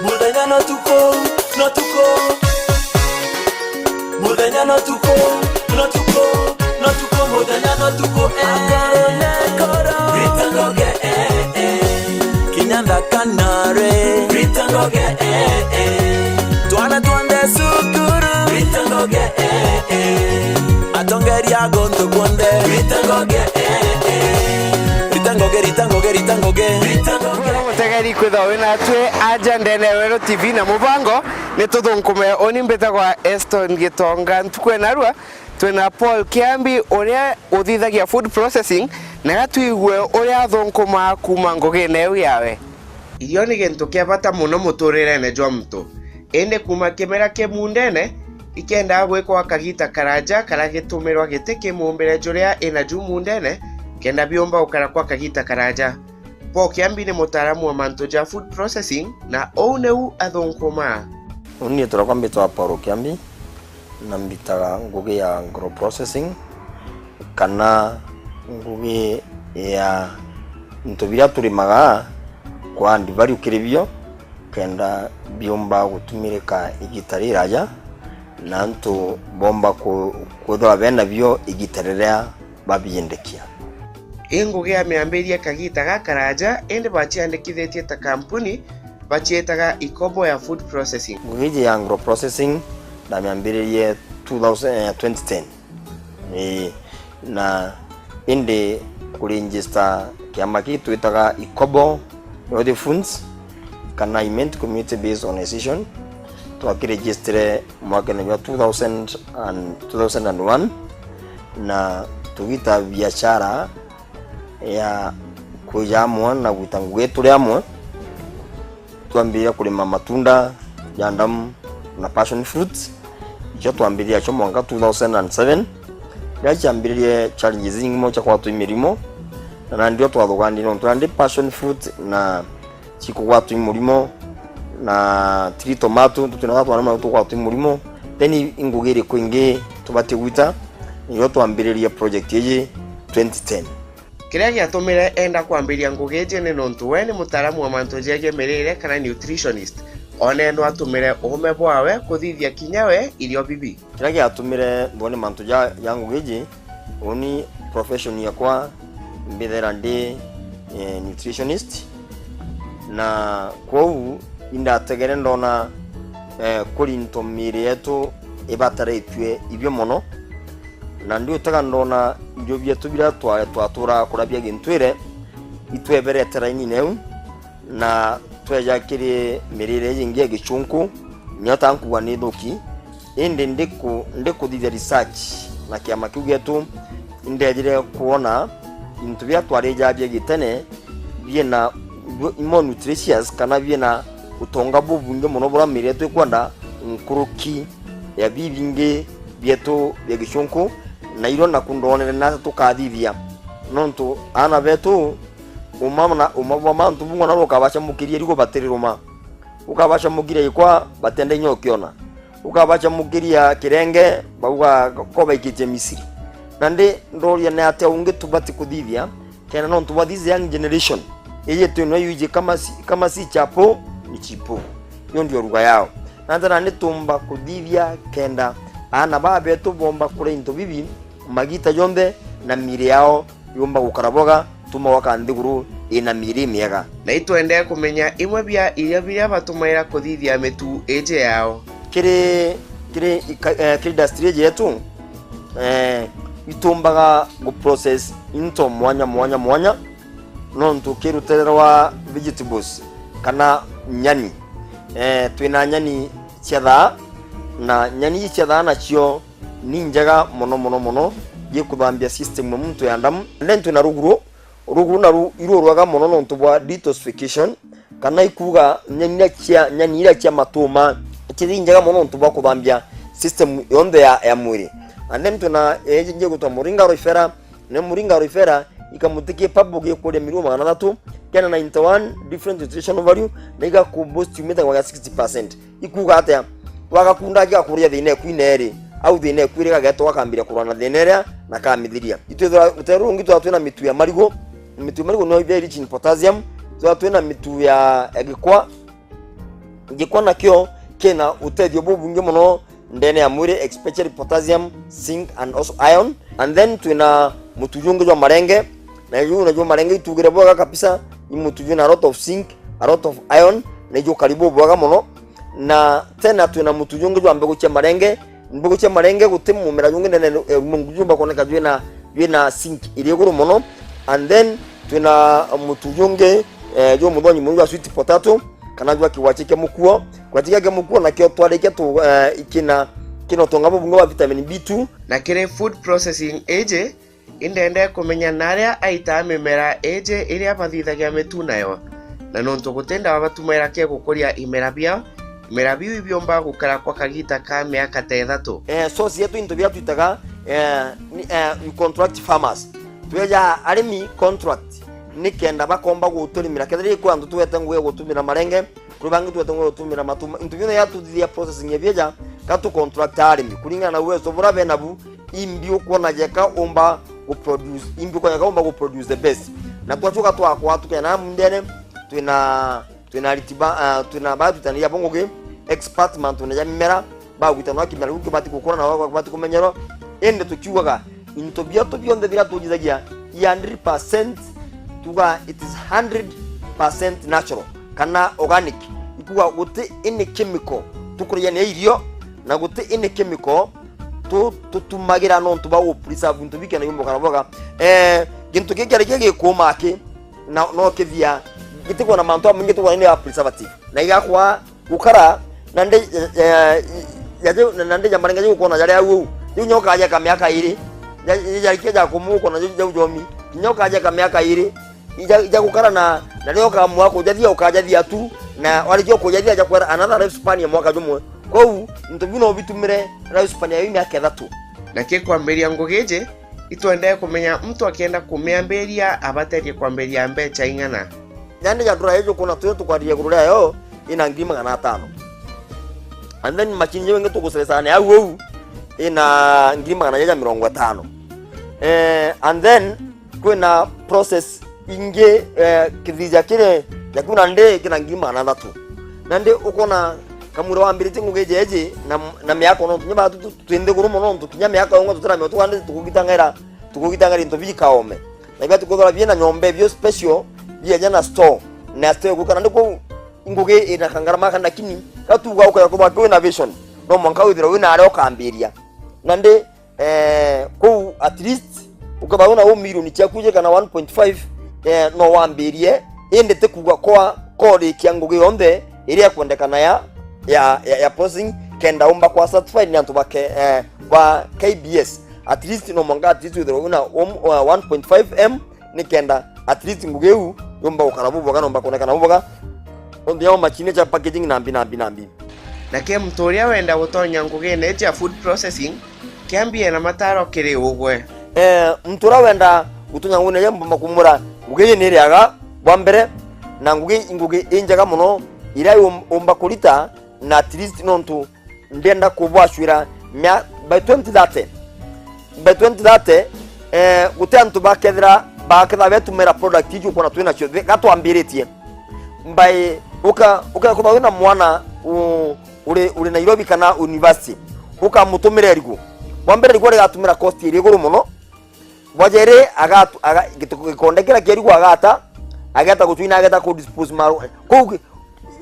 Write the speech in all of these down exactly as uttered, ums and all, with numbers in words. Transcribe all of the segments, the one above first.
Muthenya no tuku, no tuku. Muthenya no tuku, no tuku, no tuku, muthenya no tuku, eh. Akoro na akoro. Rita Ngoge, eh, eh. Kinya nthaka nare. Rita Ngoge, eh, eh. Twana twonthe cukuru. Rita Ngoge, eh, eh. Atongeria a guntu kwonthe. Rita Ngoge, eh, eh. Rita Ngoge, Rita Ngoge, Rita Ngoge. Rita Ngoge. Mutegeri kwithwa wina twi aja ndene ya Weru T V na mubango ni tuthunkume. Uni mbitagwa Eston Gitonga. Ntuku ya narua twina Paul Kiambi uria uthithagia food processing, na gatwigue uria athunkumaa kuuma ngugine iu yawe. Irio ni gintu kia bata mono muturirene jwa muntu, indi kuuma kimera ki muundene, ikiendaa gwikwa kagita karaja karia gitumirwa giti ki muumbire juria inaju muundene, kenda biumba gukara kwa kagita karaja. Paul Kiambi ni mutaaramu wa mantu ja food processing, na uu niu athunkumaa. Uni niitwa riakwa mbitagwa Paul Kiambi, na mbitaga ngugi ya agro processing, kana ngugi ya into biria turimaga, kwa add value kiri bio, kenda biumba gutumirika igita riraja, na antu bomba ku-, kwithirwa bena bio igita riria babiendekia. Ii ngugi ya miambirie kagita gakaraja, indi baciandikithitie ta kampuni, bacietaga Ikobo ya Food Processing. Ngugi iji ya agro processing ndamiambiririe two thousand, eh, twenty ten. Ii, na indi kuregister kiama kii twitaga Ikobo Healthy Foods, kana Imenti Community Based Organization, twakiregistire mwakene jwa two thousand and, two thousand and one, na tugita biashara ya kwija amwe na gwita ngugi turi amwe. Twambiriria kurima matunda ja ndamu na passion fruits, icio twambiririe cio mwanka two thousand and seven, riria ciambiririe challenges ingi mono cia kwatwa i mirimo, na nandi rio twathuganire nontu nandi passion fruit na cikugwatwa i murimo, na tiri tomato, ntu twina twana twana tukugwatwa i murimo, then i ngugi iriku ingi tubatie gwita? Nirio twambiririe project iji twenty ten. Kiria giatumire enda kwambiria ngugi iji ni nontu we ni mutaaramu wa mantu jegie mirire kana nutritionist. Ona endo atumire uume bwawe kuthithia kinya we irio bibi. Kiria giatumire nthoni mantu ja, ja ngugi iji, uni profession yakwa mbithera ndi, eh, nutritionist, na kwou indategere ndona, eh, kuri into miiri yetu ibataritue ibio mono, na ndiutega ndona irio bietu biria twa-, twaturaga kuria bia gintwire itweberete rainine iu, na tweja kiri mirire iji ingi ya gicunku, nio ta nkuga ni thuki, indi ndiku-, ndikuthithia research na kiama kiu gietu, indejire kwona into biria twarijaga bia gitene biena, bi-, more nutritious, kana biena utonga bubwingi mono buria miiri yetu ikwenda nkuruki ya bibingi bietu bia gicunku, na irio naku ndonere nata tukathithia. Nontu aana betu, uma na, uma bwa mantu bung'we nabo ukabacamukiria irigu batiriruma, ukabacamukiria ikwa batienda inya ukiona, ukabacamukiria kirenge bauga ko baikitie Misiri. Nandi ndoria ni atia ungi tubati kuthithia kenda nontu bwa this young generation iji twina yuiji kama si, kama si chapo ni chipo, iyo ndio lugha yao. Na nta nandi tumba kuthithia kenda aana baa betu bomba kuria into bibi magita jonthe, na miiri yao yumba gukara bwega, tuma gwaka nthiguru ina miiri imiega. Na itwendee kumenya imwe bia irio biria batumaira kuthithia mitu iji yao. Kiri, kiri ika-, eh, kiri industry iji yetu, eh, itumbaga gu process into mwanya, mwanya, mwanya, nontu kiri rutere rwa vegetables kana nyani. Eh, twina nyani cia thaa, na nyani iji cia thaa nacio ni njega mono, mono, mono, gikuthambia system ya muntu ya ndamu. And then twina ruguru, ruguru naru iru rwega mono nontu bwa detoxification, kana ikuuga nyani iria cia, nyani iria cia matuma, icio ni njega mono nontu bwa kuthambia system yonthe ya, ya mwiri. And then twina, eh, iji igwitwa muringa aloe vera, na muringa aloe vera, ikamutikia pabu gikuria miruo magana athatu, kena ninety-one different nutritional value, na igaku boost umite kwa sixty percent. Ikuuga atia? Wagakunda gigakuria thina eku ineri, au thina eku iri gageto gakambiria kurwa na thina iria na kamithiria. Itwithira rutere rungi twithirwa twina mitu ya marigu, mitu ya marigu ni very rich in potassium, twithirwa twina mitu ya, ya gikwa, Gikwa nakio kina utethio bubwingi mono ndene ya mwiri, especially potassium, zinc and also iron. And then twina mutu jungi jwa marenge, na juu najuo marenge itugire bwega kabisa, ni mutu jwina a lot of zinc, a lot of iron, na ijukari bubwega mono. Na tena twina mutu jungi jwa mbegu cia marenge. Mbegu cia marenge guti mumera jungi ndene ya ulimengu jumba kwoneka jwina, jwina zinc iri iguru mono. And then twina mutu jungi, eh, jumuthonyi mono jwa sweet potato, kana jwa kigwachi kia mukuo. Kigwachi kia mukuo nakio twarikia tu, eh, kina, kina utonga bubungi wa vitamin B two. Na kiri food processing iji, indende kumenya naria aitaa mimera iji iria bathithagia mitu nayo, na nontu guti ndawa batumaira kia gukuria imera biao, imera biu ibiumba gukara kwa kagita ka miaka ta ithatu. Eh, source yetu, into biria twitaga, eh, ni, eh, we contract farmers. Tweja arimi contract nikenda bakomba guturimira. Kethira kwi antu twete ngugi ya gutumira marenge, kuri bangi twete ngugi ya gutumira matuma. Into bionthe ya tuthithia processing ya bieja, ka tu contract arimi kuringana na uwezo bura bena bu, imbi ukwona jeka umba gu produce, imbi ukwona jeka umba gu produce the best. Na twachoka twakwa tukena mundene, twina, twina ritiba, ah, twina ba twitaniria bo ngugi, expert mantune ja mimera, bagwitanwa kimera kiu kibati gukura na kibati kumenyerwa. Indi tukiugaga into bietu bionthe biria tujithagia i hundred percent, tuga it is hundred percent natural kana organic. Ikuga guti any chemical tukuragia ni irio, na guti any chemical tu-, tutumagira nontu bwa gu preserve into bikena yumbuka na boga. Eh, gintu giki ari gigikuma aki, na no kithia, gitikwona mantu amaingi tukwona ni ya preservative. Na igakwa gukara, na ndi, eh, eh, ya, ya, na ndi ja marenga jigukona jaria au au. Riu nyoka aja ka miaka iri, ja, ja, ja, ja kumu ukona jau, jau jomi. Nyoka aja ka miaka iri, ija, ija gukara na, na riria ukamua kujathia, ukajathia tu, na warikia kujathia, jakwera another life span ya mwaka jumwe. Kwou, into biu no bitumire life span ya miaka ithatu. Na ki kwambiria ngugi iji, itwendee kumenya muntu akienda kumiambiria abaterie kwambiria mbecha ing'ana. Yaani, ya ndura iji ukona tuyo tukwariria iguru riayo ina ngiri magana atano. And then machine iyo ingi tugucerecania au au ina ngiri magana jaja mirongo itano. Eh, and then kwina process ingi, eh, kithija kiri jaku na ndi kina ngiri magana athatu. Na ndi ukona kamwira wambiritie ngugi jeji na, na miaka, nontu kinya batu tu-, twi nthiguru mono, nontu kinya miaka yongwa tutiramenya tukandi tukugitangaira, tukugitangaira into bikaome. Na ibia tukuthora biena nyomba bio special, bienya na store, na store guka na ndi kuu ngugi ina kangarama ka, lakini gatuga ukaya kuba kwina vision, no mwanka withira wina aria ukambiria. Na ndi, eh, kuu at least ukaba una u milioni ciaku je kana one point five, eh, no wambirie, indi ti kuga kwa korikia ngugi yonthe iria ikwendekana ya, ya, ya, ya processing, kenda umba kwa certified ni antu ba ke-, eh, ba K B S. At least no mwanka at least withirwe una um, uh, one point five M, nikenda at least ngugi iu yumba gukara bubwega, nomba kuonekana bubwega. Onthe yao machine cha packaging na mbi, na mbi, na mbi. Na ke muntu uria wenda gutonya ngugine iji ya food processing, kiambie na mataro kiri ugwe. Eh, muntu uria wenda gutonya ngugine iji, mbumba kumura ngugi iji ni iriaga bwa mbere, na ngugi, ngugi injega mono, iria um-, umba kurita, na at least nontu ndienda kubwacwira mia-, by twenty thirty. By twenty thirty, eh, guti antu bakethira, bakethira betumira product iji ukona twina cio, gatwambiritie. By, uka, uka, uka wina mwana u-, uri, uri Nairobi kana university, ukamutumira irigu. Wa mbere, irigu rigatumira cost iri iguru mono. Bwa jeri, agatu-, aga-, gitu-, gikonde kiria kia irigu agata, ageta gucwina, ageta ku dispose maru. Kou,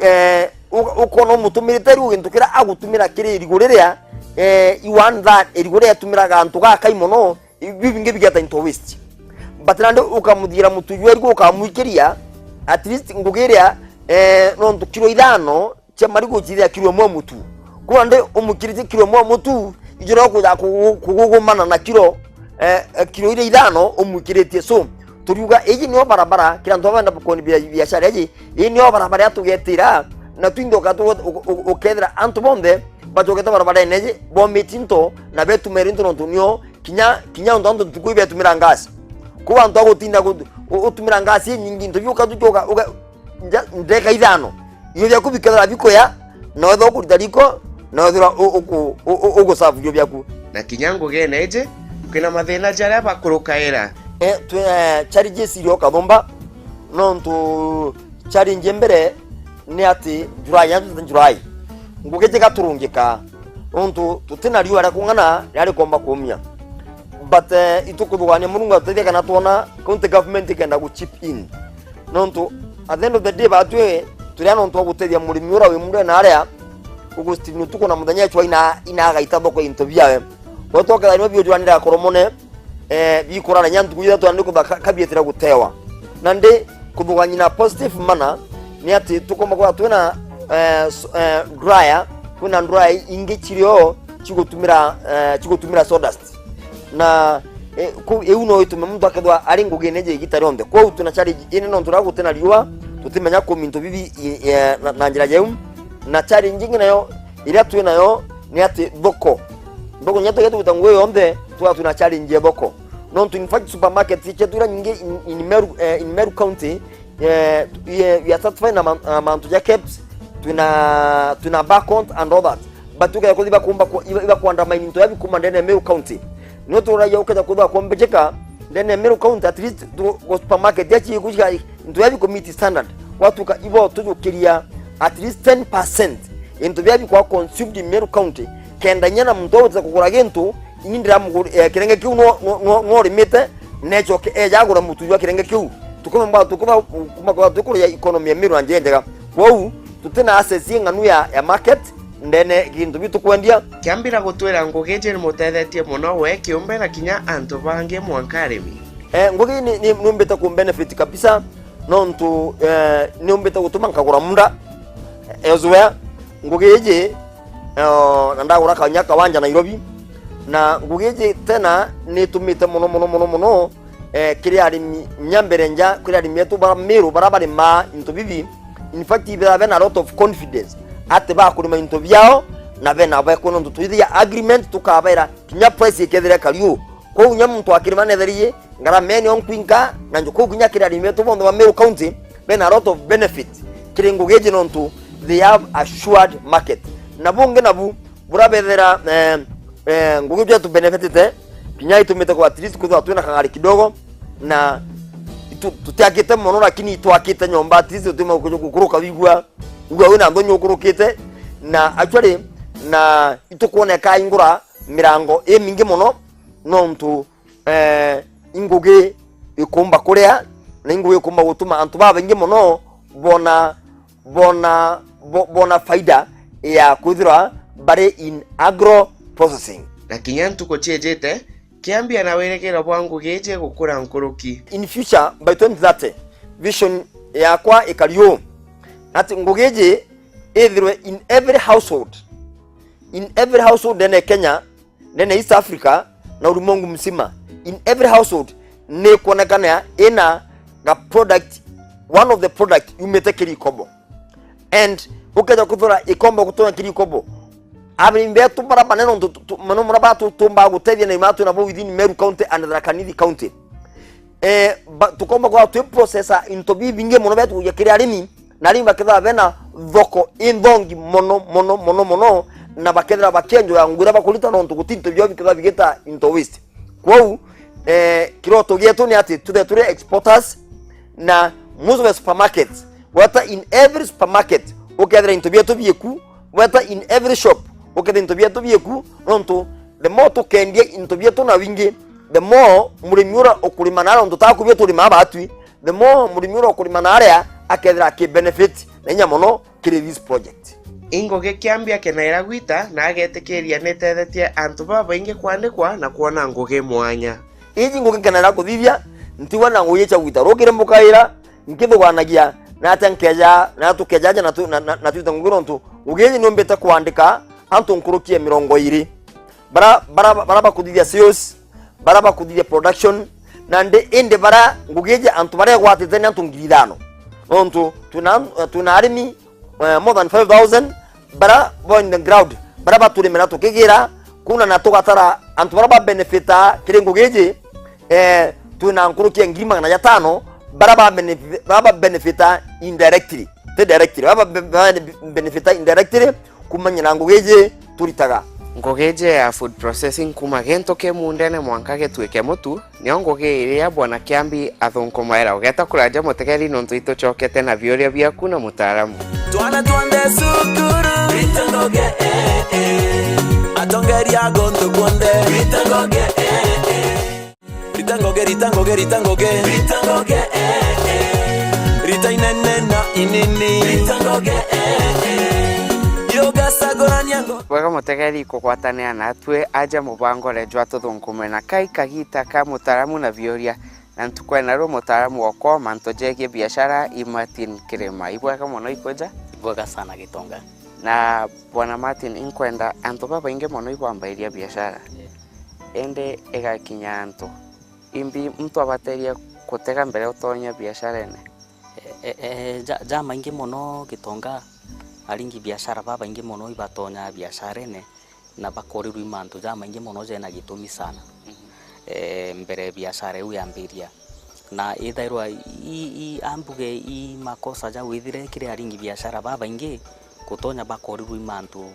eh, u-, ukona umutumirite irigu gintu kiria agutumira kiri irigu riria, eh, i one third irigu riria etumiraga antu gakai mono, i-, biu bingi bigeta into waste. But nandi ukamuthira mutu jwa irigu ukamwikiria, at least ngugi iria, eh, nontu kiro ithano, cia marigu cithia kiro imwe mutu. Kuna ndi umwikiritie kiro imwe mutu, ijo no kuja kugu-, kugugumana na kiro, eh, eh, kiro iria ithano umwikiritie. So, turiuga, iji niyo barabara, kira antu benda koni bia-, biashara iji, ii niyo barabara ya tugetira, na twinthe ukatu-, u-, u-, ukethira antu bonthe bacokete barabarene iji, bomiti into, na betumeri into nontu niyo, kinya, kinya untu antu ntuku ibetumira ngasi. Kuba antu agutinda gu-, u-, utumira ngasi inyingi, into biu ukatu-, uka-, uka-, nja-, ndeka ithano, irio biaku bikethira bikuya, na wethira ukurita riko, na wethira u-, uku-, u-, u-, ugusavu irio biaku. Na kinya ngugene iji, kwina mathina jaria bakurukaira. Eh, twi, eh, challenges irio kathumba, nontu challenge mbere, ni ati July, ya July, ngugi jigaturungika, nontu tutina riua ria kung'ana riria rikomba kuumia. But, eh, itukuthugaania Murungu atutethia kana twona county government ikenda gu chip in. Nontu at the end of the day, batwi turia nontu wa gutethia murimi uria wi munda na aria ugu still utuku na muthenya echwa ina, ina agaita thoko into biawe. Kwa tokethania bio jwanira koromone, eh, bikurana nya ntuku ithatu ni kutha ka-, kabietire gutewa. Nandi kuthugania na positive manner ni ati tukomba kwa twina, eh, s-, eh, dryer, kwina dryer ingi chirio chigutumira, eh, chigutumira sawdust. Na, eh, ku-, iu no itume muntu akethwa ari ngugine ja igita rionthe. Kwou twina challenge ine nontu riria gutina riua, tutimenya kuminto bibi i-, eh, na, na njira jeu. Na challenge ingi nayo iria twi nayo ni ati thoko. Thoko nya tugia tuguta nguo yonthe, tuga twina challenge ya thoko. Nontu in fact supermarket cietu iria nyingi in, in Meru, eh, in Meru County, eh, ye, we are satisfied na man-, na mantu ja KEBS, twina, twina Barcont and all that. But ukaya kuthi bakumba ku-, iba, iba kuandamine into yabi kuma ndene ya Meru County. Nio turagia ukeja kuthwa kumbijika ndene ya Meru County, at least tu, go supermarket ya chi kushika into yabi ku meet standard. Watuka ibo tujukiria at least ten percent into yabi kwa consumed in Meru County. Kenda inya na muntu aweza kugura gintu, ini ndira muguri, eh, kirenge kiu no, no, no, no rimite, nechoke eja agura mutu jwa kirenge kiu. Tukuma mba, tukuma, kuma kwa tukuria economy ya Meru na njira njega. Kwou, tutina access ing'anu ya, ya market, ndene gintu biu tukwendia. Kiambira gutwira ngugi iji ni mutethetie mono we kiumbe na kinya antu bangi mwanka arimi. Eh, ngugi ni, ni, niumbite ku benefit kabisa, nontu, eh, niumbite gutuma nkagura munda, eh, elsewhere. Ngugi iji, eh, na ndagura kanya kawanja Nairobi, na ngugi iji tena nitumite mono, mono, mono, mono, eh, kiri arimi, nya mbere nja, kiri arimi etu ba Meru bara barimaa into bibi, in fact, ibethira bena a lot of confidence ati bakurima into biao, na bena beko nontu twithia agreement tukabaira kinya price ikethira kariu. Kwou nya muntu akirima netherie, ngarama ene yo nkwinka, na nju kwou kinya kiri arimi etu bonthe ba Meru County, bena a lot of benefit kiri ngugi iji nontu they have assured market. Na bungi nabu, bura bethira, eh, eh, ngugi bia tu benefitite, kinya itumite kwa at least kwithirwa twina kang'ari kidogo, na itu-, tutiakite mono, lakini itwakite nyomba, at least utima gukuruka wigua, wigua wina nthonyi ukurukite, na actually, na itukwoneka ingura mirango imingi mono, nontu, eh, ingugi ikumba kuria, na ingugi ikumba gutuma antu babaingi mono bona, bona, bo-, bona faida ya kwithirwa bari in agro processing. Na kinya ntuku ciijite, kiambia na wirigiro bwa ngugi iji gukura nkuruki. In future, by twenty thirty, vision yakwa ikari uu, ati ngugi iji ithirwe in every household, in every household ndene ya Kenya, ndene ya East Africa, na ulimwengu mzima, in every household, ni kwonekana ina ga product, one of the product yumite kiri ikobo. And ukeja kuthura ikombo gutonya kiri ikobo, arimi betu bara banene, nontu tu-, tu-, mono mono bara tu-, tumbaga gutethia na imatu nabo within Meru County and Tharaka Nithi County. Eh, ba-, tukomba kwa twi processa into bibingi mono bia tukuja kiri arimi, na arimi bakethira bena thoko inthongi mono, mono, mono, mono, na bakethira bakienjoya nguo iria bakurita nontu guti into biao bikethira bigita into waste. Kwou, eh, kiroto gietu ni ati tuthe turi exporters, na most of the supermarkets, weta in every supermarket, ukethira into bietu bieku, weta in every shop, ukethira into bietu bieku, nontu the more tukendia into bietu na wingi, the more murimi uria ukurima na aria untu taku bietu urima batwi, the more murimi uria ukurima na aria akethira aki benefit na inya mono kiri this project. Ingugi kiambia kenaira gwita na agetikiria nitethetie antu babaingi kwandikwa na kwona ngugi mwanya. Iji ngugi nkenaira kuthithia, ntigwa na ngugi cia gwita. Rukiri mbukaira, nkithuganagia, na atia nkeja, na tukeja aja na tu-, na, na, na twita ngugi nontu ngugi iji niumbite kwandika antu nkuruki ya mirongo iiri. Bara, bara, bara bakuthithia sales, bara bakuthithia production, na ndi, indi bara ngugi iji antu baria igwatite ni antu ngiri ithano. Nontu twina, twina arimi, eh, more than five thousand, bara bo in the ground, bara baturimira tukigira, kuna na tugatara antu bara ba benefita kiri ngugi iji, eh, twina nkuruki ya ngiri magana jatano, bara ba benefi-, bara ba benefita indirectly, ti directly, bara ba be-, ba benefita indirectly, kumanya na ngugi iji turitaga. Ngugi iji ya food processing kuuma gintu ki muundene mwanka gituike mutu, nio ngugi iria Bwana Kiambi athunkumaira. Ugeta kuraja mutegeri nontu itucokete na biuria biaku na mutaaramu. Twana twa nde cukuru, rita ngoge, eh, eh. Atongeria a gontu kuonthe, rita ngoge, eh, eh. Rita ngoge, rita ngoge, rita ngoge. Rita ngoge, eh, eh. Rita inene na inini. Rita ngoge, eh, eh. Yogacagurania ngo- Bwega mutegeri kugwatanira natwi aja mubangore jwa tuthunkume na kai kagita ka mutaaramu na biuria. Na ntuku ya naru mutaaramu okwa mantu jegie biashara i Martin Kirima. Ibwega mono ikuja. Bwega sana Gitonga. Na Bwana Martin, inkwenda antu babaingi mono ibwambairia biashara. Yeah. Indi igakinya antu, imbi muntu abateria kutega mbere utonya biasharene? E, e, e, ja, jamaingi mono Gitonga, aringi biashara babaingi mono ibatonyaa biasharene na bakorirwa i mantu jamaingi mono jena gitumi sana. Mhm. E, mbere biashara iu yambiria. Na ithairwa i, i, ambuge i makosa jau ithire kiri aringi biashara babaingi, gutonya bakorirwa i mantu,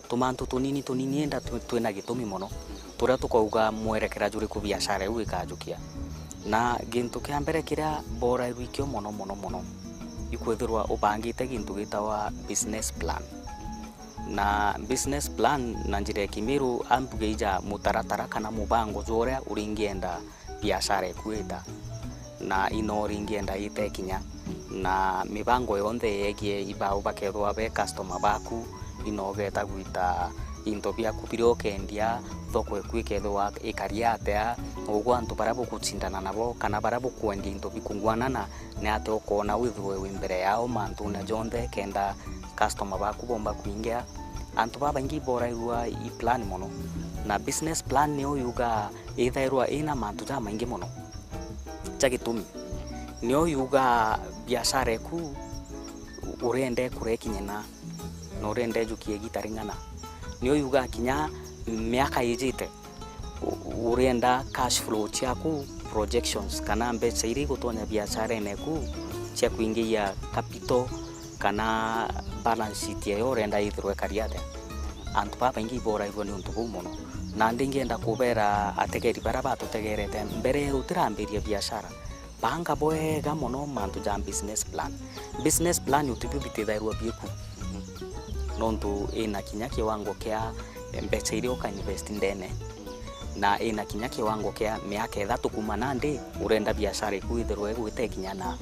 tumantu tunini tunini enda twi-, twina gitumi mono, turia tukauga mwerekera juriku biashara iu ikajukia. Na gintu kia mbere kiria borairwe ikio mono mono mono, ikwithirwa ubangite gintu gitawa business plan. Na business plan na njira ya kimiru ambuge ija mutaratara kana mubango jwa uria uringienda biashara iku ita, na ino uringienda ite kinya, na mibango yonthe yegie ibau bakethwa be customer baku, ino ugeta gwita into biaku biria ukendia, thoko iku ikethwa ikari atia, ugu antu baria bugucindana nabo kana baria bukwendia into bikungwanana, ni atia ukoona withirwe wi mbere yao mantune jonthe kenda customer baku bomba kwingia. Antu babaingi iborairwa i plan mono, na business plan niyo yuga ithairwa ina mantu jamaingi mono ja gitumi. Niyo yuga biashara eku urenda ikure ikinye na, na urenda ijukie igita ring'ana. Niyo yuga kinya miaka ijite, u-, urenda cash flow ciaku, projections, kana mbeca iria igutonya biasharene eku cia kuingia capital, kana balance sheet eyo urenda ithirwe ikari atia. Antu babaingi iborairwe ni untu buu mono. Nandi ngienda kubera ategeri baria batutegerete, mbere utirambiria biashara, banga bwega mono mantu ja business plan. Business plan utibio bitithairwa bieku, nontu ina kinya kiwango kia mbeca iria uka invest ndene, na ina kinya kiwango kia miaka ithatu kuma nandi urenda biashara iku ithirwe igwite kinya na,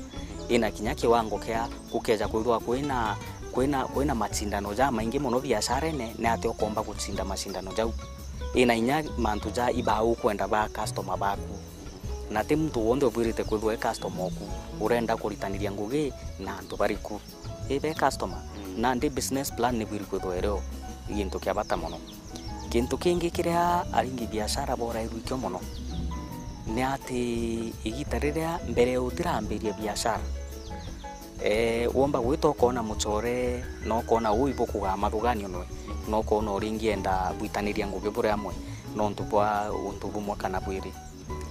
ina kinya kiwango kia gukeja kwithirwa kwina, kwina, kwina macindano jamaingi mono biasharene, ni atia ukomba gucinda macindano jau? Ina inya mantu ja ibau ukwenda ba customer baku, na ti muntu wonthe ubwirite kwithirwa e customer oku. Urenda kuritaniria ngugi na antu bariku? Ibe customer. Mm. Nandi business plan ni bwiri kwithirwa irio gintu kia bata mono. Gintu kingi kiria aringi biashara borairwe ikio mono ni ati igita riria mbere utirambiria biashara, eh, womba gwita ukoona mucore, na ukoona uu ibukugaa mathuganio nwe, na ukoona uringienda bwitaniria ngugi buri amwe nontu bwa untu bumwe kana bwiri.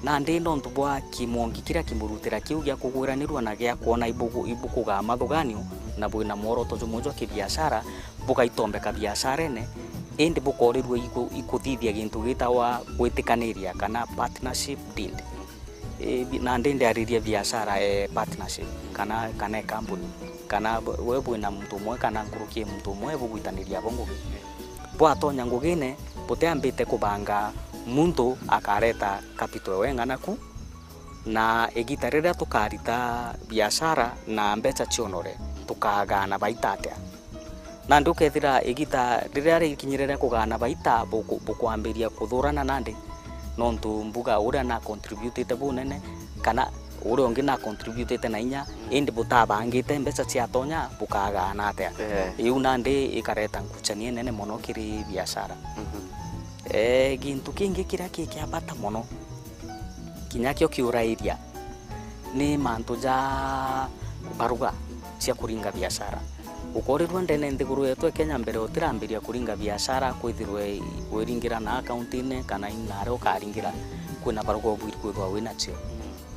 Nandi nontu bwa kimongi kiria kimurutira kiu gia kugwiranirua na gia kwona ibuku-, ibukugaa mathuganio na bwina mworoto jumwe jwa kibiashara, bugaitombeka biasharene, indi bukorirua iku-, ikuthithia gintu gitawa gwitikaniria kana partnership deed. E, bi-, nandi ndiaririe biashara e partnership kana, kana e kambuni, kana b-, we bwina muntu umwe kana nkuruki e muntu umwe bugwitaniria abo ngugi. Bwatonya ngugine, butiambite kubanga muntu akareta capital ewe ng'ana ku, na igita riria tukarita biashara na mbeca cionore, tukagaana baita atia? Nandi ukethira igita riria rikinyire ria kugaana baita, buku-, bukwambiria kuthurana nandi, nontu mbuga uria na contributite bunene, kana uria ungi na contributite na inya, mm, indi butabangite mbeca ciatonya, bukagaana atia? Eh. Iu nandi ikareta nkuchania inene mono kiri biashara. Mhm. Eh, gintu kingi kiria ki kia bata mono, kinya kio kiurairia, ni mantu ja baruga cia kuringa biashara. Ukorirua ndene nthiguru yetu e Kenya, mbere utirambiria kuringa biashara, kwithirwe wiringira na akaunti-ini kana inaria ukaringira, kwina baruga ubwiri kwithirwa winacio.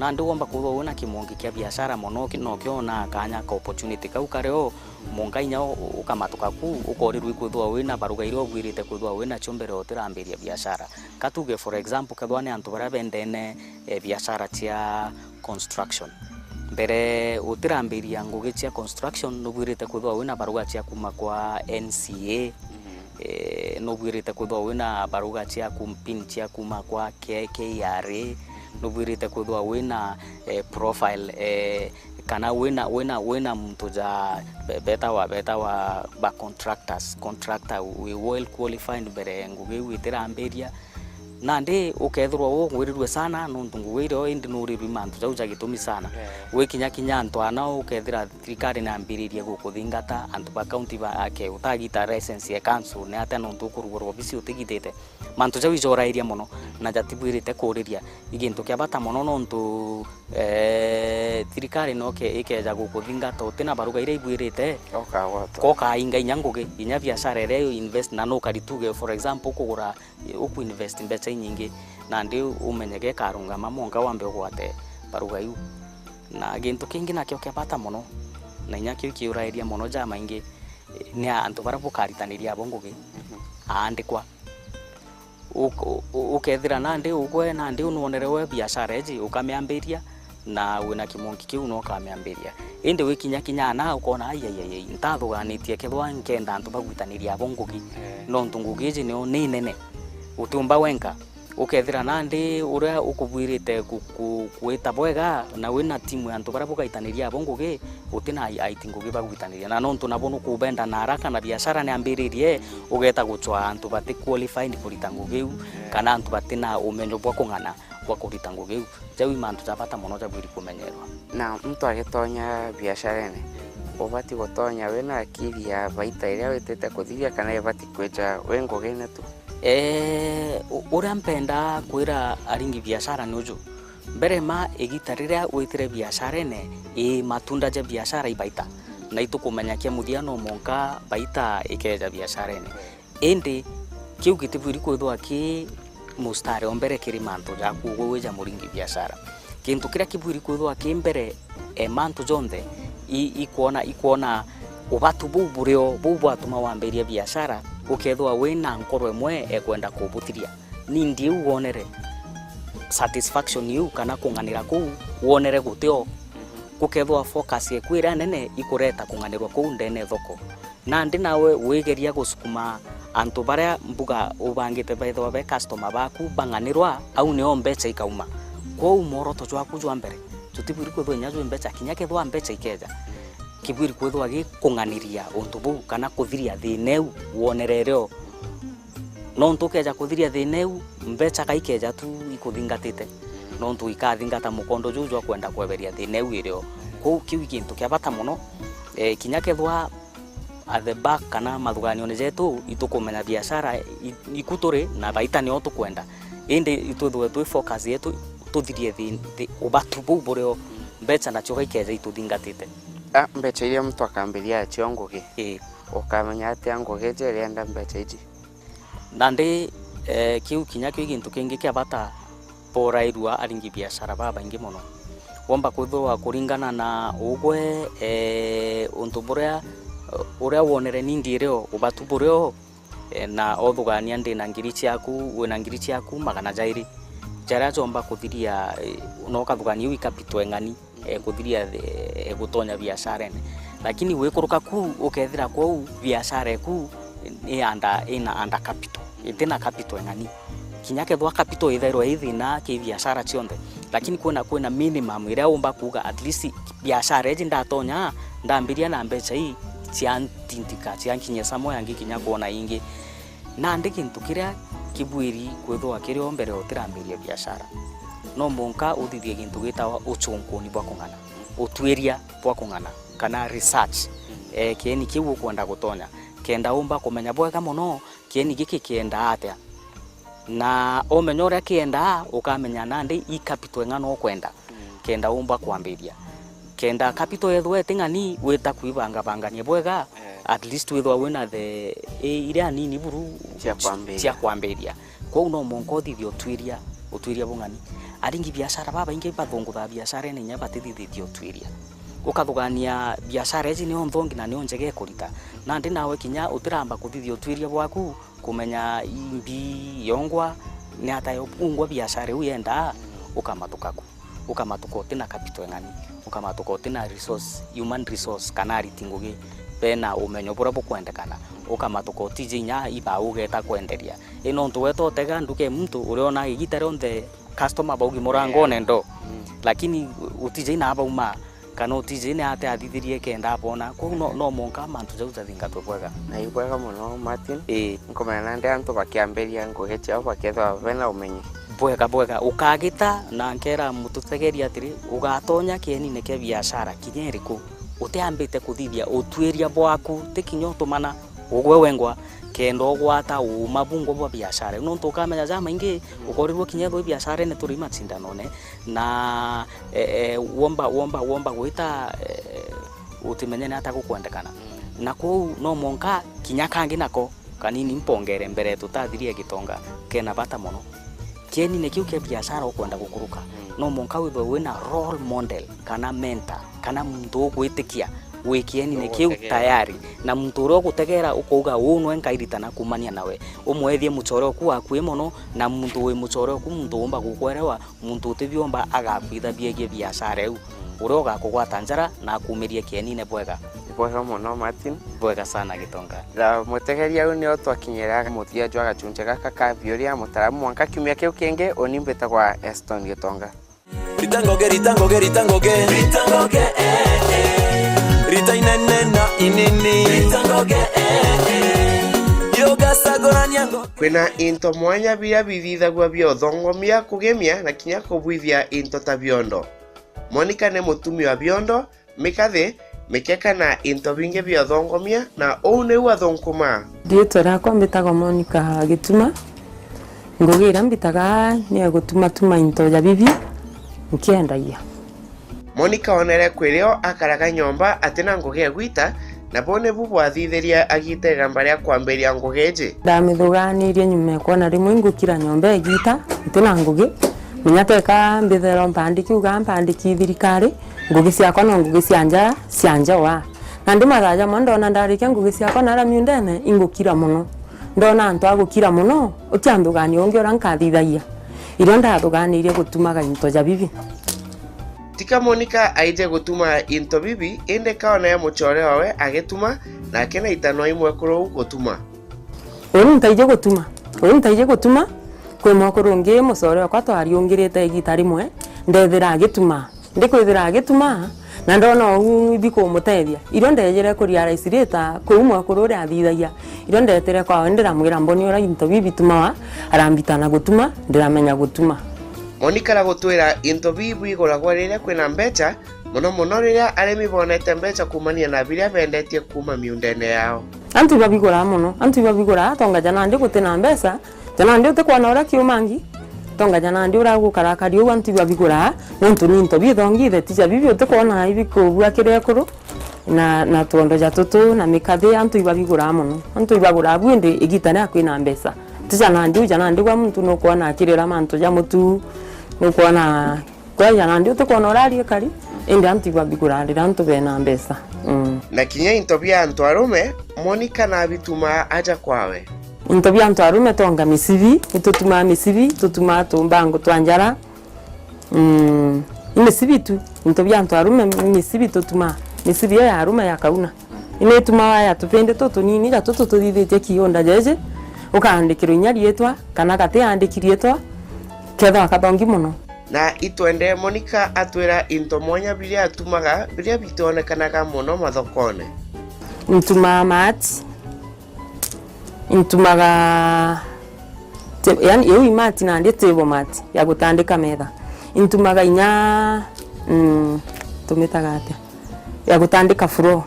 Nandi womba kwithirwa wina kimongi kia biashara mono, ki-, nokio onaa kanya ka opportunity kau kari o, mwanka inya u-, ukamatuka ku, ukorirwa ikwithirwa wina baruga iria ubwirite kwithirwa winacio mbere utirambiria biashara. Ka tuge for example, kethirwa ni antu baria bendene, eh, biashara cia construction. Mbere utirambiria ngugi cia construction, nubwirite kwithirwa wina baruga cia kuma kwa N C A, eh, nubwirite kwithirwa wina baruga cia kum-, pin cia kuma kwa K-, K R A, nubwirite kwithirwa wina, eh, profile, eh, kana wina, wina, wina muntu ja be-, betawa, betawa ba contractors, contractor wi well qualified mbere ngugi iu itirambiria. Nandi ukethirwa ugwirirue sana nontu ngugi iria indi nurirwi mantu jau ja gitumi sana. Eh. Gwikinya kinya antu ana ukethira thirikari nambiririe gukuthingata, antu ba county ba ake utagita license ya council ni atia nontu ukurugura obisi utigitite. Mantu jau ijorairia mono na jatibwirite kuriria. I gintu kia bata mono nontu, eh, thirikari no ke-, ikeja gukuthingata utina baruga iria ibwirite, ukagwatwa. Kokainga inya ngugi, inya biashara iria yo invest na nukari tuge, for example, ukugura, ukuinvest mbeca inyingi, nandi umenye gekarungama mwanka wambe ugwate baruga iu. Na gintu kingi nakio kia bata mono, na inya kiu kiurairia mono jamaingi, ni antu baria bukaritaniria abo ngugi, aandikwa. Uk-, u-, ukethira nandi ugwe nandi unwonere we biashara iji, ukamiambiria, na wina kimonki kiu no ukamiambiria. Indi wikinya kinya ana ukona, "Ai, ai, ai, ai, ntathuganitie kethirwa nkenda antu bagwitaniria abo ngugi, eh, nontu ngugi iji nio ni nene." Utiumba wenka. Ukethira nandi uria ukubwirite ku-, ku-, kwita bwega na wina timu ya antu baria bugaitaniria abo ngugi, utina ai-, aiti ngugi bagwitaniria. Na nontu nabo nukubenda na haraka na biashara niambiririe, ugeta gucwaa antu bati qualified kurita ngugi iu, kana antu batina umenyo bwa kung'ana bwa kurita ngugi iu. Jau i mantu ja bata mono jabwiri kumenyerwa. Na muntu agitonya biasharene, ubati gutonya wina akiri ya baita iria witite kuthiria kana ibati kwija wi ngugine tu? Eeh, u-, uria mpenda kwira aringi biashara ni uju. Mbere ma igita riria witire biasharene, ii matunda ja biashara i baita. Na itukumenya kia muthia no mwanka baita ikeja biasharene. Indi kiu gitibwiri kwithirwa ki mustari o mbere kiri mantu jaku ugwe wija muringi biashara. Gintu kiria kibwiri kwithirwa ki mbere e mantu jonthe, i-, ikwona, ikwona ubatu buu burio, buu bwatuma wambiria biashara, ukethirwa wina nkoro imwe ekwenda kubuthiria. Nindi iu wonere satisfaction iu kana kung'anira kuu wonere gutio, gukethirwa focus eku iria nene ikureta kung'anirwa kuu ndene thoko. Nandi nawe wigeria gusukuma antu baria mbuga ubangite bethirwa be customer baku bang'anirwa, au nio mbecha ikauma. Kwou mworoto jwaku jwa mbere jutibwiri kwithirwa inya jwi mbecha, kinya kethirwa mbecha ikeja, kibwiri kwithirwa gi kung'aniria untu buu kana kuthiria thina iu wonerere o. Nontu ukeja kuthiria thina iu, mbecha ka ikeja tu ikuthingatite, nontu ikathingata mukondo juu jwa kwenda kweberia thina iu irio. Kwou kiu i gintu kia bata mono, eh, kinya kethirwa at the back kana mathuganione jetu, itukumenya biashara i-, iku turi na baita nio tukwenda. Indi itwithirwe twi focus yetu tuthirie thi-, thi-, ubatu buu burio, mbecha nacio gaikeja ituthingatite. A, mbecha iria muntu akambiria acio ngugi. Ii. Ukamenya atia ngugi iji irienda mbecha iji? Nandi, eh, kiu kinya kio gintu kingi kia bata borairua aringi biashara babaingi mono. Womba kwithirwa kuringana na ugwe, eh, untu buria, uria wonere nindi irio, ubatu burio, eh, na uthugania ndina ngiri ciaku, wina ngiri ciaku magana jairi. Jaria jomba kuthiria, eh, na ukathugania iu i capital ing'ani, eh, kuthiria, eh, gutonya biasharene. Lakini wikuruka ku, ukethira kwou biashara eku i under, ina under capital, itina capital ing'ani. Kinya kethirwa capital ithairwa i thina ki biashara cionthe, lakini kwina, kwina minimum iria umba kuuga, at least biashara iji ndatonya, ndambiria na mbecha ii, ciantindika, ciankinyia somewhere ngikinya kwona ingi. Nandi gintu kiria kibwiri kwithirwa kirio mbere utirambiria biashara, no mwanka uthithie gintu gitawa uchunkuni bwa kung'ana, utwiria bwa kung'ana, kana research. Eh, kieni kiu ukwenda gutonya, kenda umba kumenya bwega mono kieni giki kiendaa atia. Na umenya uria kiendaa, ukamenya nandi i capital ing'ana ukwenda, kenda umba kwambiria. Kenda capital yethirwa iti ng'ani, wita kwibangabangania bwega, eh, at least withirwa wina the, i-, iria nini buru cia kwambiria. Cia kwambiria. Kwou no mwanka uthithie utwiria, utwiria bung'ani. Aringi biashara babaingi bathunguthaa biasharene inya batithithitie utwiria. Ukathugania biashara iji nio nthongi na nio njega ikurita. Nandi nawe kinya utiramba kuthithia utwiria bwaku, kumenya imbi yongwa, ni ata yo-, ungwa biashara iu yendaa, ukamatuka ku. Ukamatuka utina capital ing'ani, ukamatuka utina resource, human resource, kana ariti ngugi bena umenyo buria bukwendekana, ukamatuka utiji inya ibau ugeta kwenderia. I nontu weta utega nduka e muntu uria ona igita rionthe customer baugi murangone ndo, lakini utiji na bauma, kana utiji ni ate athithirie kenda abona. Kwou no, no monka mantu jau jathingatwe bwega. Na ibwega muno, Martin. Ii. Nkumenya nandi antu bakiambiria ngugi ciao bakethirwa bena umenyi. Bwega, bwega. Ukagita na nkera mututegeria atiri, ugatonya kienine kia biashara kinya iriku, utiambite kuthithia utwiria bwaku, ti kinya utumana ugwe wengwa, kenda ugwata uuma bungwa bwa biashara iu. Nontu ukamenya jamaingi, ukorirwe kinya ethirwa i biasharene turi macindanone, na, e, e, womba, womba, womba gwita, e, utimenya ni ata gukwendekana. Na kwou no mwanka kinya kangi nako kanini mpongere mbere tutathirie Gitonga, kena bata mono. Kienine kiu kia biashara ukwenda gukuruka, no mwanka withwe wina role model, kana mentor, kana muntu ugwitikia wi kienine kiu tayari, na muntu uria ugutegera ukauga, "Uu nwe nkairitana kumania nawe." Umwethie mucore oku wakui mono, na muntu wi mucore oku, muntu umba gukwerewa, muntu utibiomba agakwitha biegie biashara iu, uria ugakugwata njara na akumirie kienine bwega. Bwega mono, Martin. Bwega sana, Gitonga. Na mutegeria, au nio twakinyira muthia jwa gachunje gaka ka biuria mutaramu. Mwanka kiumia kiu kingi, uni mbitagwa Eston Gitonga. Rita ngoge, rita ngoge, rita ngoge. Rita ngoge, eh, eh. Rita inene na inini. Rita ngoge, eh, eh. Yo gacagurania ngo- Kwina into mwanya biria bithithagua bia uthongomia, kugemia, na kinya kubwithia into ta biondo. Monica ni mutumia wa biondo, mikathi, mikeka na into bingi bia uthongomia, na uu niu athunkumaa. Riitwa riakwa mbitagwa Monica Gituma. Ngugi iria mbitaga ni ya gutumatuma into ja bibi nkiendagia. Monica onere kwirio akaraga nyomba atina ngugi ya gwita, na buu nibu bwathithirie agita igamba ria kwambiria ngugi iji. Ndamithuganirie nyuma ya kwona rimwe ingukira nyomba igita ntina ngugi, menya teka mbithairwa mpandiki, uga mpandiki thirikari, ngugi ciakwa no ngugi cia nja, cia nja wa. Nandi mathaa jamwe ndona ndarikia ngugi ciakwa nara miundene, ingukira mono. Ndona antu a gukira mono, ukianthugaania ungi uria nkathithagia. Irio ndathuganirie gutumaga into ja bibi. Tika Monica aije gutuma into bibi, indi kaone mucore wawe agituma, nake naita no imwekuru uu gutuma. Uu ntaije gutuma. Uu ntaije gutuma. Kwi mwekuru ungi mucore wakwa twariungirite igita rimwe, ndethira agituma. Ndikwithira agituma, na ndona uu ibikumutethia. Irio ndejire kuria raisi rita kuu mwekuru uria athithagia. Irio ndetire kwawe ndiramwira mboni uria into bibi bitumawa, arambita na gutuma, ndiramenya gutuma. Monica aragutwira into bibi biguragwa riria kwina mbeca, mono mono riria arimi bonete mbeca kumania na biria bendetie kuuma miundene yao. Antu ibabiguraa mono, antu ibabiguraa, tonga ja nandi gutina mbeca, ja nandi utikwona uria kiumangi, tonga ja nandi uria gukarakari uu antu ibabiguraa, nontu ni into bithongi, itheti ja bibi utikwona ibikubua kiri ekuru, na, na tuondo ja tutu, na mikathi, antu ibabiguraa mono. Antu ibaguraa bu indi igita ria kwina mbeca. Ti ja nandi u, ja nandi gwa muntu nukwona akirira mantu ja mutu, nukwona Kwaja nandi utikwona uraria kari, indi antu ibabigura riria antu bena mbeca. Mm. Na kinya into bia antu arume, Monica nabitumaa aja kwawe. Into bia antu arume tonga misibi, itutumaa misibi, itutumaa tumbango twa njara. Mm. Ni misibi tu, into bia antu arume, ni misibi tutumaa. Misibi iyo ya arume ya kauna. Initumaga ya tupindi tutunini ja tutu tuthithitie kiunda jeje, ukaandikirwa inya riitwa, kana gatiandiki riitwa, kethagwa kathongi mono. Na itwende Monica atwira into mwanya biria atumaga, biria bitionekanaga mono mathokone. Ntumaa maati, ntumaga te-, yani, iu imaati nandi table mat ya gutandika metha. Ntumaga inya, mm, tumitaga atia? Ya gutandika floor,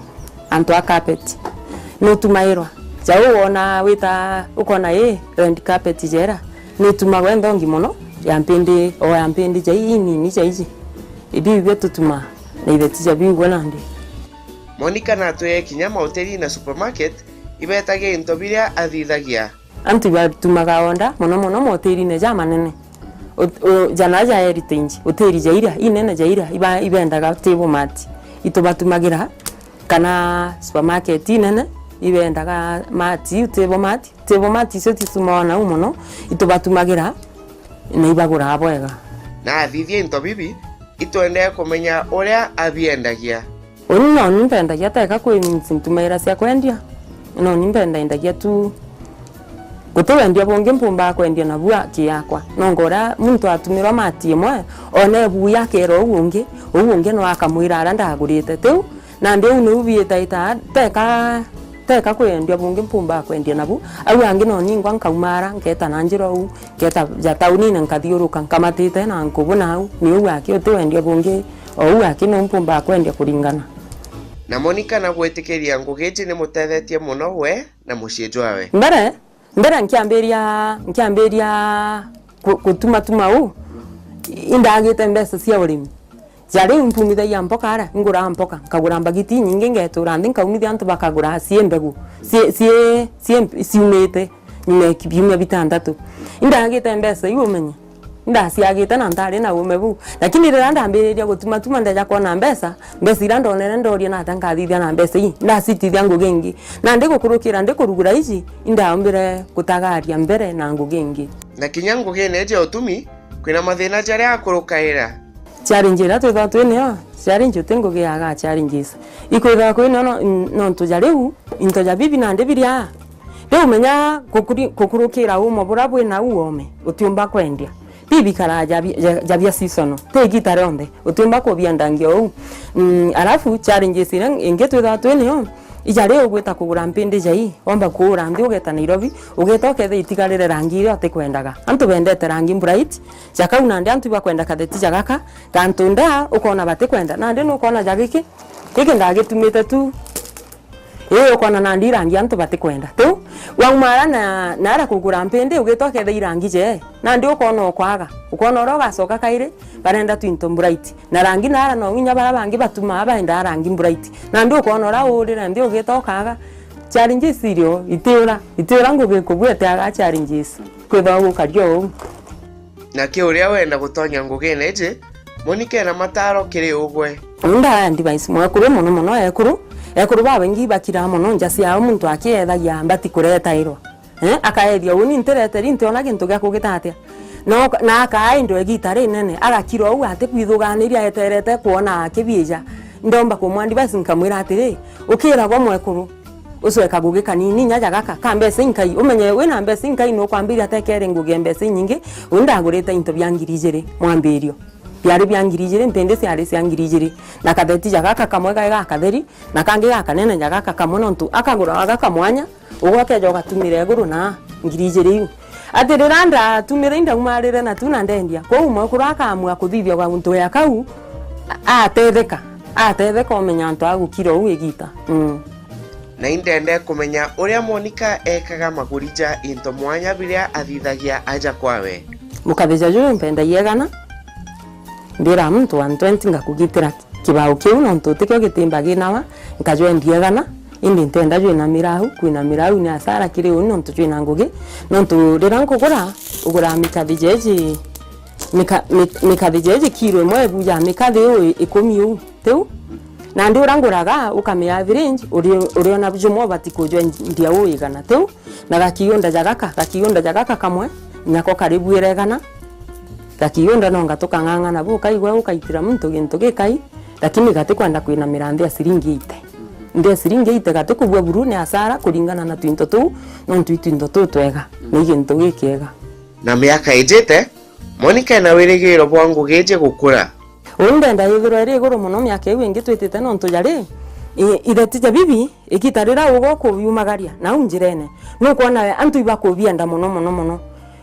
antu a carpet. Nutumairwa. Jau wona wita, ukona, ii, red carpet jera, nitumagwa nthongi mono, ya mpindi, o ya mpindi jai inini jaiji. Ibiu ibio tutumaa, na itheti ja biu gwe nandi. Monica natwire kinya mahoteli na supermarket, ibetagia into biria athithagia. Antu ibatumaga order mono mono mahotelini jamanene. Ut-, u-, jana ja heritage, utiri ja iria inene ja iria iba-, ibendaga table mat, itubatumagira, kana supermarket inene ibendaga mat, table mat, table mat icio titumawa nau mono, itubatumagira na ibaguraa bwega. Na athithia into bibi, itwendee kumenya uria abiendagia. Uni noni mpendagia teka kwi means ntumaira cia kwendia, noni mpendaendagia tu. Guti wendia bungi mpumbaga kwendia nabu aki yakwa. Nonga uria muntu atumirwa mati imwe, one buya akera uu ungi, uu ungi no akamwira aria ndagurite. Tiu, nandi uu niu biitaita, teka, teka kwendia bungi mpumbaga kwendia nabu. Au angi no ningwa nkaumara, nketa na njira uu, nketa ja taunine nkathiuruka, nkamatite na nkubuna au. Ni uu aki uti wendia bungi, o uu aki niu mpumbaga kwendia kuringana. Na Monica na gwitikiria ngugi iji nimutethetie mono we na mucii jwawe. Mbere, mbere nkiambiria, nkiambiria ku-, gutumatuma uu, indagite mbeca cia urimi. Ja riu mpumithagia mpoka aria, nguraga mpoka, nkagura mbagiti inyingi, ngetura nthi, nkaumithia antu bakagura cie mbegu, cie, cie, cie, ciumite nyuma ya biumia bitantatu. Indagite mbeca iu umenye. Ndaciagite na ntari na uume buu. Lakini riria ndambiriria gutumatuma ndeja kwona mbeca, mbeca iria ndonere ndoria nata nkathithia na mbeca ii, ndacitithia ngugi ingi. Nandi gukurukira ndikurugura iji, indaombire gutagaria mbere na ngugi ingi. Na kinya ngugine iji ya utumi, kwina mathina jaria akurukaira. Challenge iria twithagwa twinio, challenge uti ngugi yaga challenges. Ikwithagwa kwinio no-, nontu ja riu, into ja bibi nandi biria. Riu menya gukuri-, gukurukira uume buria bwina uu oome, utiumba kwendia. Bibikara ja bi-, ja, ja bia seasonal. Ti igita rionthe. Utiumba kubiendangia uu. Mm, alafu challenges iria ingi twithagwa twinio, ija riu ugwita kugura mpindi ja ii, womba kuura nthi ugeta Nairobi, ugeta ukethia itigarire rangi iria utikwendaga. Antu bendete rangi bright, ja kau nandi antu ibakwenda katheti ja gaka, gantu ndaa ukona batikwenda. Nandi nukwona ja giki, giki ndagitumite tu. Ii, ukona nandi irangi antu batikwenda. Tiu, waumara na, nara kugura mpindi, ugita ukethia irangi jee. Nandi ukona ukwaga. Ukona uria ugacoka kairi, barenda twinto bright. Na rangi nara no inya bara bangi batumaa baendaa rangi bright. Nandi ukona uria urire nthi ugita ukaga. Challenges irio, itiura, itiura ngugi kubua itiaga challenges. Kwithagwa gukaria uu. Na ki uria wenda gutonya ngugine iji, Monica ena mataro kiri ugwe. Unda advice mwekuru mono mono ekuru, ekuru babaingi bakiraa mono nja ciao muntu akiethagia mbati kuretairwa. Eh, akaethia uni ntireteri ntiona gintu gia kugita atia. No, na akaa indo igita rinene, agakira uu atikwithuganiria eterete kwona akibiija. Ndomba kumwa advice nkamwira atiri, ukiragwa mwekuru, ucweka ngugi kanini, inya ja gaka ka mbeca inkai, umenye wina mbeca inkai nukwambiria tekere ngugi ya mbeca inyingi, uu ndagurite into bia ngiri ijiri mwambirio. Biari bia ngiri ijiri, mpindi ciari cia ngiri ijiri. Na katheti ja gaka kamwe gai gakatheri, na kangi gakanene ja gaka kamwe, nontu akagura gaka mwanya, ugwe ukeja ugatumira iguru na ngiri ijiri iu. Ati riria ndatumire indaumarire na tu na ndendia. Kwou mwekuru akaamua kuthithia gwa guntu ya kau, a-, atetheka. Atetheka umenya antu a gukira uu igita. Mm. Na indende kumenya uria Monica ekaga maguri ja into mwanya biria athithagia aja kwawe. Mukathija juju mpendagia igana, mbira muntu one twenty ngakugitira kibao kiu, nontu tikio gitimbagi nawa, nkajwendia igana, indi ntenda jwina mirau, kwina mirau ni asara kiri uni nontu jwina ngugi, nontu riria nkugura, ugura mikathi jeji, mika-, mi-, mikathi jeji kiro imwe ibu ya mikathi iu ikumi uu, tiu? Nandi uria nguraga, ukami average, uri-, uriona jumwe ubati kujwendia uu igana, tiu? Na gakiunda ja gaka, gakiunda ja gaka kamwe, nyako kari bwire igana. Gakiunda no ngatukang'ang'ana bu, ukaigua ukaitira muntu gintu gikai, lakini gatikwenda kwinamira nthi ya ciringi eighty. Nthi ya ciringi eighty gatikubua buru ni asara kuringana na twinto tuu, nontu i twinto tutwega, na i gintu gikiega. Na miaka ijite, Monica ena wirigiro bwa ngugi iji gukura. Uu ndenda yithirwa iri iguru mono miaka iu ingi twitite, nontu jari, i-, itheti ja bibi, igita riria uga ukubiumagaria nau njirene, nukwona we antu ibakubienda mono, mono, mono.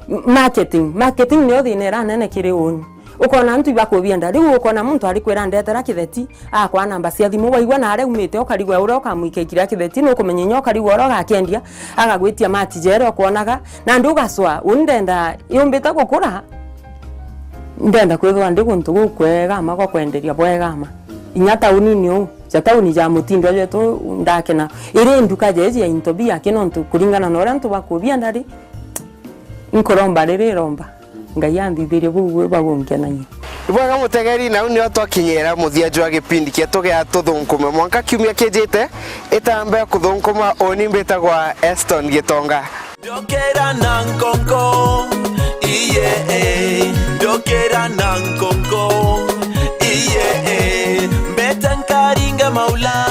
M-, marketing, marketing niyo thina iranene kiri uni. Ukona antu ibakubienda, riu ukona muntu arikwira ndetera kitheti, akwa namba cia thimu, waigua na aria umite ukarigwa uria ukamwikia kiria kitheti, nukumenya inya ukarigwa uria ugakiendia, agagwitia mati jere ukwonaga, nandi ugacwa, uni ndenda yumbite gukura, ndenda kwithirwa ndi guntu gukwega ma gwa kwenderia bwega ma. Inya taunini uu, ja tauni ja mutindo jwetu ndakena. Iri nduka jeji ya into bia ki nontu kuringana na uria antu bakubia ndari, nkuromba riri iromba. Ngai anthithirie buu bwa gunkenagia. Ibwega mutegeri, nau nio twakinyira muthia jwa gipindi kietu gia Tuthunkume. Mwanka kiumia kijite, itambe kuthunkuma, uni mbitagwa Eston Gitonga. Ndokera na nkonko, iye, eh. Ndokera na nkonko, iye, eh. Mbete nkaringe maula,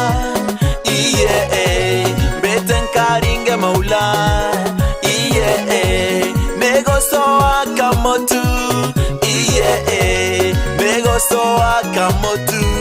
iye, eh. Mbete nkaringe maula, iye, eh. Megosoa kamotu, iye, eh. Megosoa kamotu.